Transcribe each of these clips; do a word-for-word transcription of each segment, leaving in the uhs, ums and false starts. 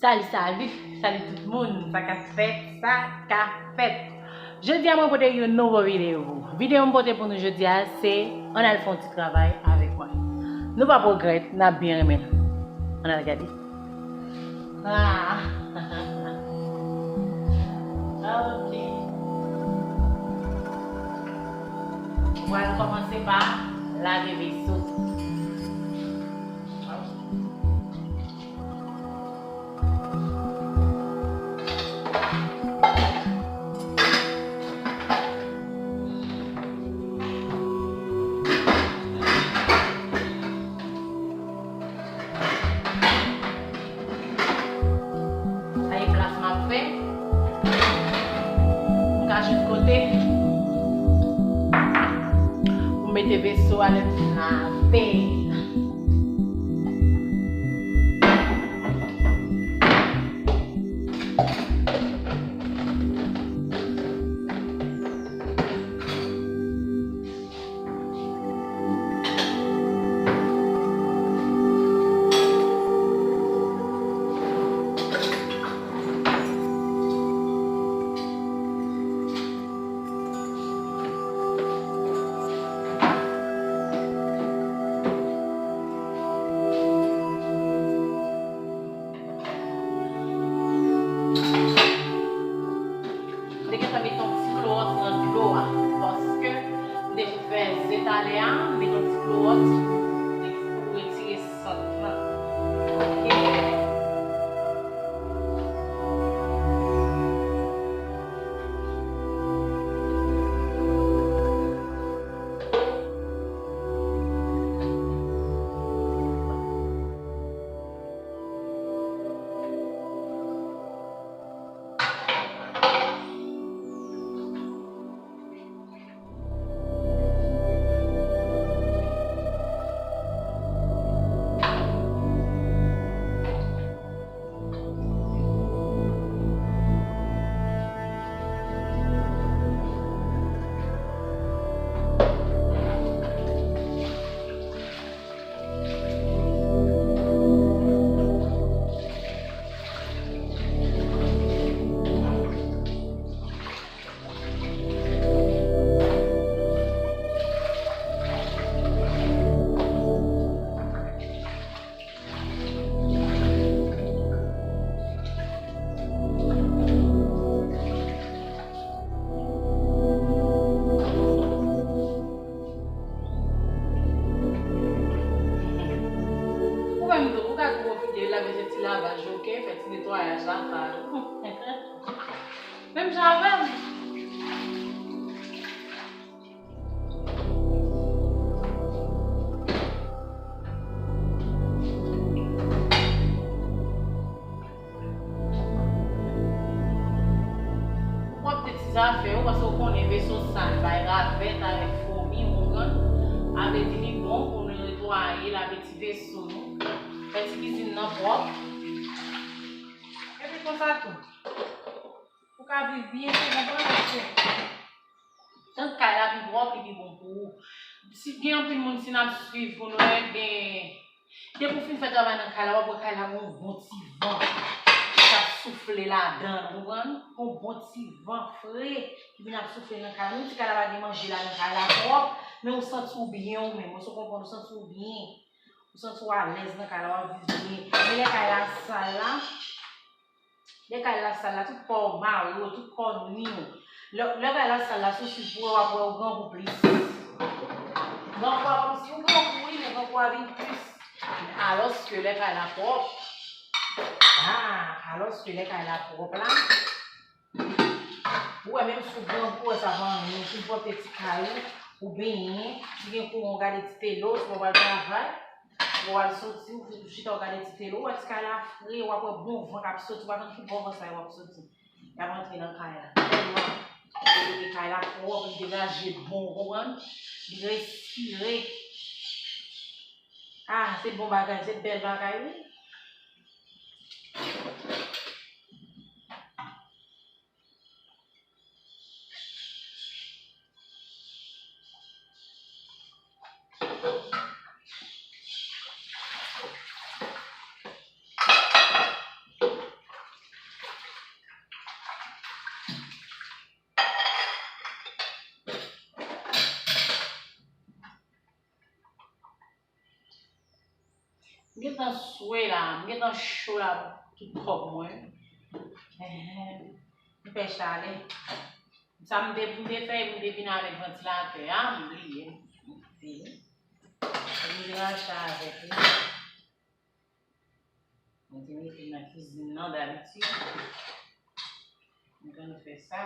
Salut, salut, salut tout moun, sa ka fèt, sa ka fèt. Jodi a mwen pote yon nouvo videyo pou. Videyo m pote pou nou jodi a se ann al fè yon ti travay avèk mwen. Nou p ap regrèt, n ap byen renmen l. Ann al gade. Ah. Ok. Mwen al kòmanse pa lave veso. Sa e plas m ap fè. M ka jwenn kote pou m mete veso a lè m fin lave. M te gentan met yon ti klowòs nan dlo a, paske m te vin fè ze talè a, m met yon ti klowòs pou retire sant lan. Ok. Ou menm tou, ou ka tou pwofite lave se ti lavaj yo, ok? Fè ti netwayaj la, sa. Menm jan avè m. Ou pwòp de ti zafè yo, paske ou konnen veso sal bay ravèt avèk fomi, ou konprann? A vle di li bon pou nou netwaye, lave ti veso nou, fè ti kizin nan pwòp. Epi konsa tou, ou ka viv byen, ou konprann, paske tank kay la pi pwòp, li pi bon pou ou. Si gen anpil moun, si n ap swiv pou nou wè, gen, depi w fin fè travay nan kay la, w ap wè kay la gen yon bon ti van k ap soufle ladan l, ou konprann? Yon bon ti van fre ki vin ap soufle nan kay la. Menm si kay la pa gen manje ladan, kay la pwòp, men ou santi w byen ou menm. Èske w konprann? Ou santi w byen. Ou santi w alèz nan kay la, w ap viv byen. Men lè kay la sal la, lè kay la sal la, tout kò w mare w, tout kò w nwi w. Lè, lè kay la sal la, si w swiv pou wè, w ap wè w grangou plis. Grangou a plis, ou grangou wi, men grangou a vin plis. Alòske lè kay la pwòp, ah, alòske lè kay la pwòp la, ou wè, menm si w grangou, ou wè sa pa anyen, ou fin pwòpte ti kay ou, ou benyen, si gen kouran, ou gade ti tele w, si w pa pral travay, ou al soti, ou chita, ou gade ti tele w, ou wè ti kay la fre, w ap wè bon van k ap soti, ou pa konn ki bò van sa yo ap soti. Y ap antre nan kay la. Tèlman, e, kay la pwòp, li degaje bon, ou konprann? Li respire. Ah, se bon bagay, se bèl bagay, wi. Gentan swe la, m gentan cho la pou tout kòb mwen. Ehe, m fè chalè. Sa m te, m te fè, m te vin avèk vantilatè a, m bliye. M te, m te rache avèk li. Mwen te mete l nan kizin nan dabitid. Mwen konn fè sa.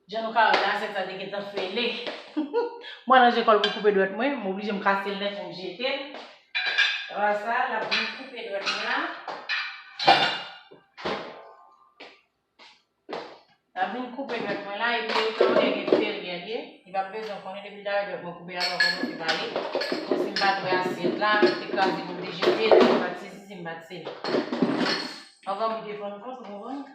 Jan nou ka wè la, asyèt sa te gentan fele. Mwen ranje kò l pou koupe dwèt mwen, m oblije m kase l nèt pou m jete l. Apre sa, l ap vin koupe dwèt mwen la. L ap vin koupe dwèt mwen la, epi yo konnen gen fè riyèl ye. Li p ap bezwen konnen depi l ta wè dwèt mwen koupe la, l ap kòmanse pale. Konsi m pa t wè asyèt la, m te kraze pou m te jete l, m pa t sezi si m pa t sezi. Anvan m te fann kont, ou konprann?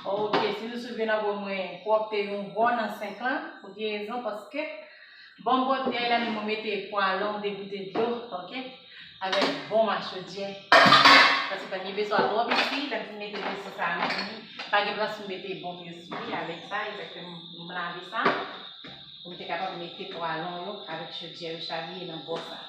Ok, si nou soulve nan gwo mwen, pwòpte yon bò nan senk lan, pou ki rezon? Paske bon bòt li a, la menm mwen mete pwa long degoute dlo, ok? Avèk bon machodyè. Paske pa gen beso a twò piti, lè m fin mete dlo sou sa a, li pa gen plas pou mete bon dlo sou li. Avèk sa, egzakteman, m lave sa, pou m te kapab mete pwa long yo avèk chodyè yo chavire nan bò sa a.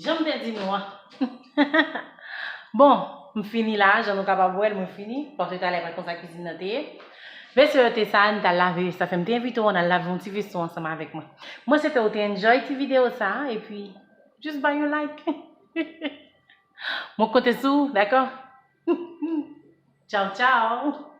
Jan m te di nou an. Bon, m fini la, jan nou kapab wè l, mwen fini. Paske talè pa t konsa kizin nan te ye. Veso yo te sal, m t al lave yo, sa fè m te envite w ann al lave yon ti veso ansanm avèk mwen. Mwen swete w te enjoy ti videyo sa a, epi just bay yon like. Mwen konte sou ou, dakò? Tchaw, tchaw!